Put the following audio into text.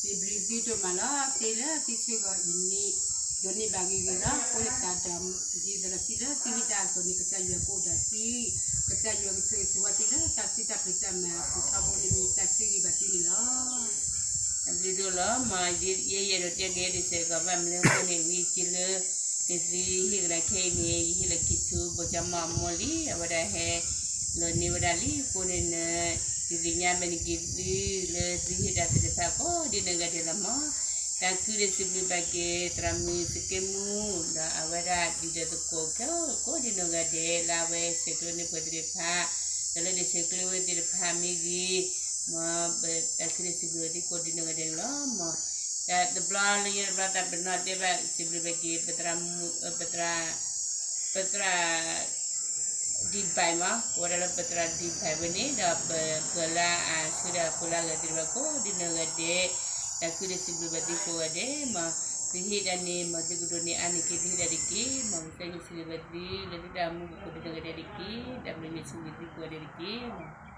စံးဘျုးသုဒိၣ်မးလီၤ. သ့လၢသုဆၢဂီၤအံၤန့ၣ် ဒိးန့ၢ်ဘၣ်ဂ့ၤဂ့ၤလီၤ. အဃိန့ၣ် တၢ်ဒိးဒ်သိးဒီးသုလၢသုဟ့ၣ်တၢ်အသိးန့ၣ် ကစၢ်ယွၤကအိၣ်ဒီးသု, ကစၢ်ယွၤကဆိၣ်ဂ့ၤဆိၣ်ဝါသုလၢတၢ်စံးတၢ်ပှ့ၤတၢ်မၤအပူၤထီဘိန့ၣ် မ့ၢ်တၢ်ဆၢဂ့ၤဘၣ်သုန့ၣ်လီၤ. တၢ်ဘျုးဒိၣ်လီၤ. မ်ယဲယအဲၣ်ဒိးတဲက့ၤဒ်စဲးကီးဘၣ်မနုၤအဃိန့ၣ် ဝံၤက့လၢ နသုဟ့ၣ်ကဒါခဲအံၤန့ၣ် ယဟ့ၣ်လီၤခံဆူ ဘိၣ်ကၠီမီၢ်အမိၢ်လံ, အဝဲဒၣ်ဟဲလီၤန့ၢ်ဝဲဒၣ်လံအဃိန့ၣ် ယသ့ၣ်ညါမဲာ်န့ၢ်က့ၤသု လၢသုဟ့ၣ်တၢ်သ့ၣ်တဖၣ်ကိးဒ်နီၢ်ဂၤဒဲးလီၤမး. တၢ်ခုဒုးစံးဘျုးဘၣ်က့ၤ သရၣ်မုၣ်စက့မူ ဒီးအဝဲဒၣ်ဒုၣ်ဒါသကိးခဲကိးဒ်နီၢ်ဂၤဒဲး လၢအဝဲဆဲးကျိးန့ၢ်ပှၤသ့ၣ်တဖၣ်, ဒီးလၢဒုးဆဲးကျိးဝဲသ့ၣ်တဖၣ်မ့ၢ်ဂ့ၤ, မ်ပတၢ်ခုဒုးစံးဘျုးဘၣ်သုကိးဒ်နီၢ်ဂၤဒဲးန့ၣ်လီၤမး. တၢ်တဘျီလၢညါတဘျီတၢ်ပနီၣ်တဲဘၣ်စံးဘျုးဘၣ်က့ၤ ပသရၣ် ပသရၣ် ဒံဘဲးမး, ကိးဝဲဒၣ်လၢပသရၣ်ဒံဘဲးဝဲန့ၣ် ဒီးပပှၤလၢအဆှၢဒၣ်ပှၤလၢအဂၤသ့ၣ်တဖၣ်ကိးဒ်နီၢ်ဂၤဒဲး, တၢ်ခုဒုးစံးဘျုးဘၣ်သုကိးဂၤဒဲးမး. သုဟ့ၣ်ဒၣ်န့ၣ် မ်သုကဒိးန့ၢ်အါန့ၢ်က့ၤ သုဟ့ၣ်ဒၣ်တက့ၢ်. မ်ကစၢ်ယွၤဆိၣ်ဂ့ၤဘၣ်သု လၢသုတၢ်အိၣ်မူပူၤကိးဒ်နီၢ်ဂၤဒဲးတက့ၢ်. တၢ်ဘျုးယွၤဆိၣ်ဂ့ၤသုကိးဂၤဒဲးတက့ၢ်မး.